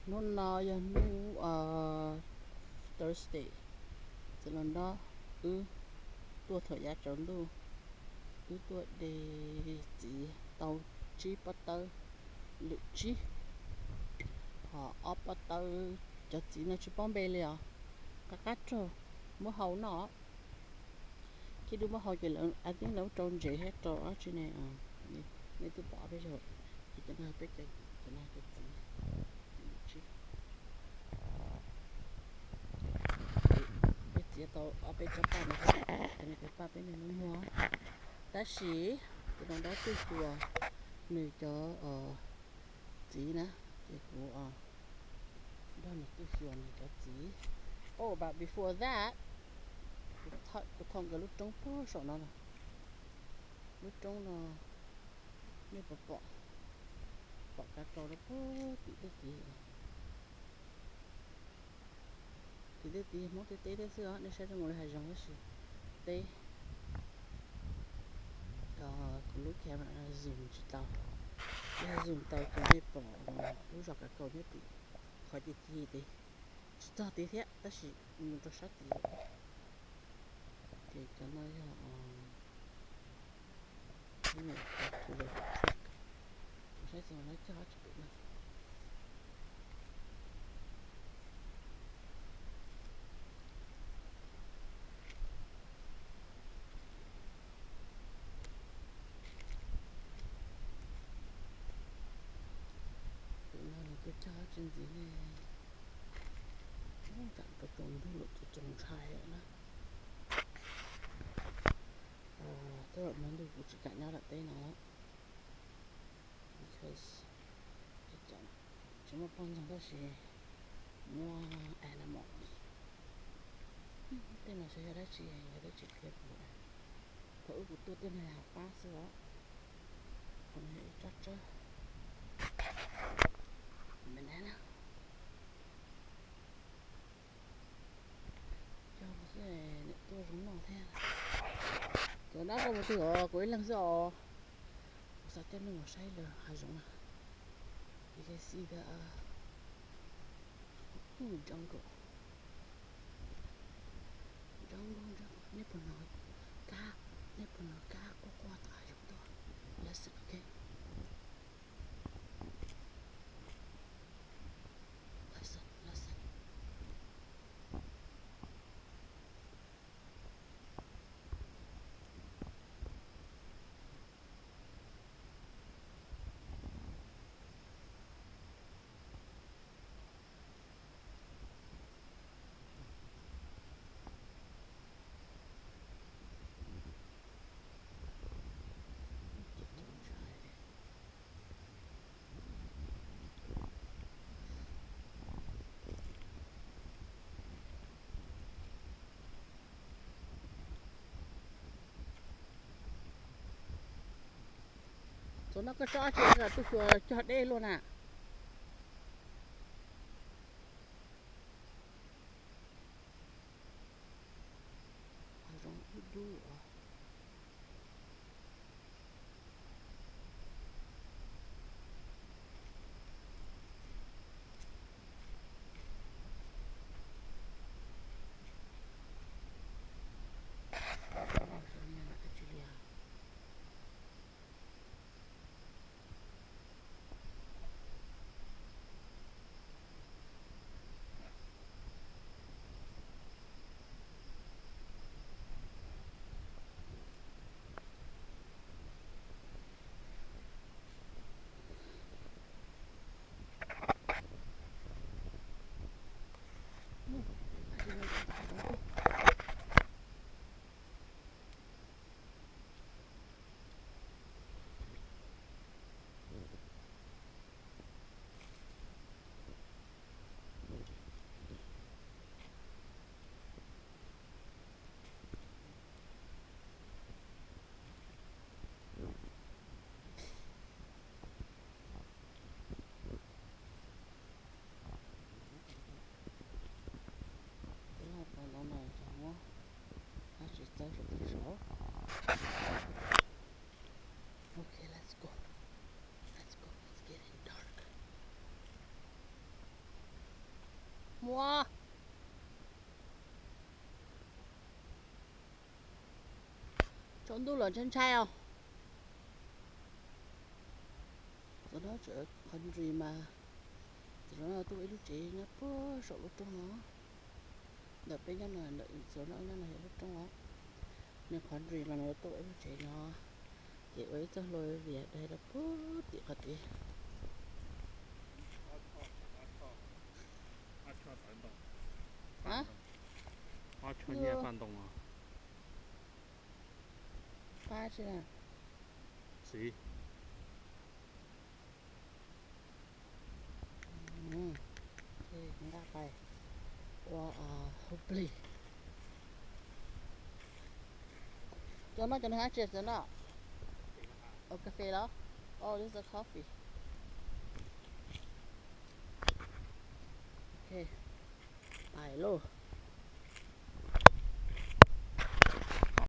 Hnub no yog hnub Thursday, txiv los nrog wb tuaj thaum yav tsaus ntuj, wb tuaj de txiv tau tsib pob tawb, lwm tsib, ho ob pob tawb. Cov txiv no tsis paub npe li os, qab qab raug, muab hau noj. Khib dub muab hau ces lawv, I think lawv rau ntsev thiab rau dab tsi ne. Nej twb pom peb zaug, ces cov no peb cov, cov no cov txiv, lwm tsib. Peb txiav tau ob peb tsob paj no, cov no cov paj peb niaj hnub muag. Tab sis tus no nrog tuaj xyuas nws cov txiv na, ces kuv nrog nws tuaj xyuas nws cov txiv. Oh, but before that, kuv thauj nkawd lub roob puag saum no na. Lub roob no nej puas pom, pom kav kaus rau puag tim tej tid. Tim tej tid Hmoob teb teb thiab xwb os, nej saib zoo mus li hav zoov tab sis teb. Kuv lub camera zoom tsis tau, yog zoom tau ces nej pom lub zos kav kaus nyob tim qhov ci ci tid, tsis txog tid thiab tab sis mus rau sab tid. Ces cov no yog, saib xyov lawv cog tsis pem no. Tus no nws kuj cog tsis ntxiv ne. Tam rau tsaus ntuj lawm ces tsaus ntshai lawm na. Twb hnub ntuj kuv tsis kam nyob tom teb no, because tsis muaj poj ntxoog tab sis muaj animals. Tej no xyov yog dab tsi, yog dab tsi qhia kuv. Thaum ub kuv tuaj tej no yog hav pab xwb os. Qhov no yog ib tsob tsawb, me na, cog xwb niam tuaj zoo noj thiab. Cov dab qau mus twg os, kuv ib leeg xwb os. Kuv xav coj nej mus saib lawm hav zoov na. You can see the jungle, jungle, jungle. Nej puas hnov kab, nej puas hnov kab quaj quaj tom hav zoov tuaj? Listen, okay. Listen, listen. Txog no koj tsob tsi los tuaj xyuas cog deb luaj na. Hav zoov dub dub os. Ua, tsaus ntuj los ntshai ntshai os. Txawm no tseem qhov nris mas, txawm no tuaj ib lub tsev nyob puag saum lub roob no. Ntawm peb nyob no, ntawm txawm no nyob no yog lub roob os. Nws qhov nris los nws tuaj ua ib lub tsev no, ces ua ib txoj hlua vias dai rau puag tim qhov tid. Pab tsi na. Nqa pais ua hauv plig. Cov no cov nws hab tsis txawv no. Ua cà phê los? Oh, this is a coffee. Ok, pais lauj.